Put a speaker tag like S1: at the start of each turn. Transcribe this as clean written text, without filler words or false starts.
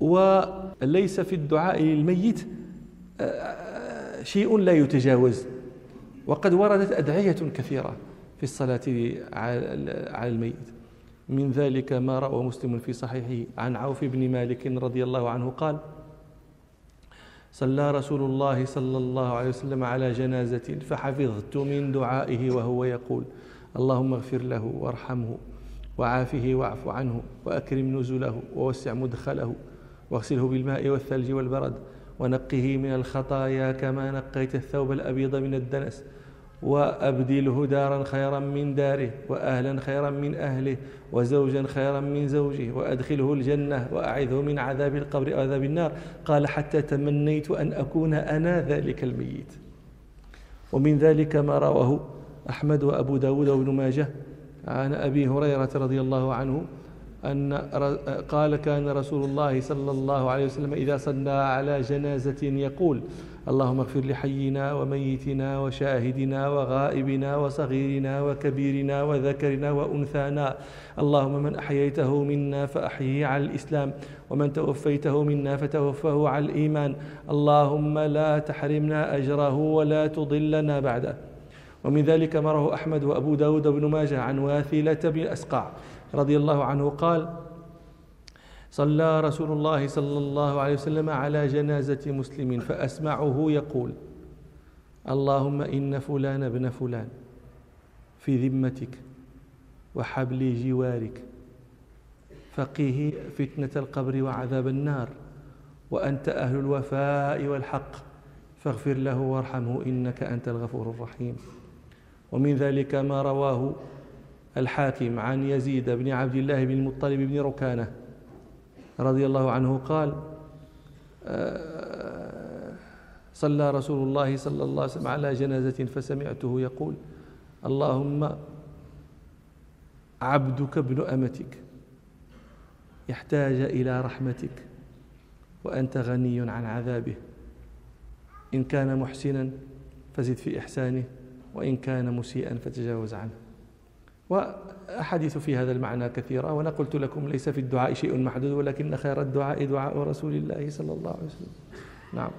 S1: وليس في الدعاء للميت شيء لا يتجاوز، وقد وردت أدعية كثيرة في الصلاة على الميت. من ذلك ما روى مسلم في صحيحه عن عوف بن مالك رضي الله عنه قال: صلى رسول الله صلى الله عليه وسلم على جنازة فحفظت من دعائه وهو يقول: اللهم اغفر له وارحمه وعافه واعف عنه وأكرم نزله ووسع مدخله واغسله بالماء والثلج والبرد ونقه من الخطايا كما نقيت الثوب الأبيض من الدنس، وأبدله دارا خيرا من داره وأهلا خيرا من أهله وزوجا خيرا من زوجه وأدخله الجنة وأعذه من عذاب القبر وعذاب النار. قال: حتى تمنيت أن أكون أنا ذلك الميت. ومن ذلك ما رواه أحمد وأبو داود وابن ماجه عن أبي هريرة رضي الله عنه أن قال: كان رسول الله صلى الله عليه وسلم إذا صلى على جنازة يقول: اللهم اغفر لحينا وميتنا وشاهدنا وغائبنا وصغيرنا وكبيرنا وذكرنا وأنثانا، اللهم من أحييته منا فأحيه على الإسلام ومن توفيته منا فتوفه على الإيمان، اللهم لا تحرمنا أجره ولا تضلنا بعده. ومن ذلك ما رواه أحمد وأبو داود وابن ماجه عن واثلة بن الأسقع رضي الله عنه قال: صلى رسول الله صلى الله عليه وسلم على جنازة مسلم فأسمعه يقول: اللهم إن فلان ابن فلان في ذمتك وحبل جوارك، فقيه فتنة القبر وعذاب النار، وأنت أهل الوفاء والحق، فاغفر له وارحمه إنك أنت الغفور الرحيم. ومن ذلك ما رواه الحاكم عن يزيد بن عبد الله بن المطلب بن ركانة رضي الله عنه قال: صلى رسول الله صلى الله عليه وسلم على جنازة فسمعته يقول: اللهم عبدك ابن أمتك يحتاج إلى رحمتك وأنت غني عن عذابه، إن كان محسنا فزد في إحسانه وإن كان مسيئا فتجاوز عنه. وأحاديث في هذا المعنى كثيرة، وأنا قلت لكم ليس في الدعاء شيء محدود، ولكن خير الدعاء دعاء رسول الله صلى الله عليه وسلم. نعم.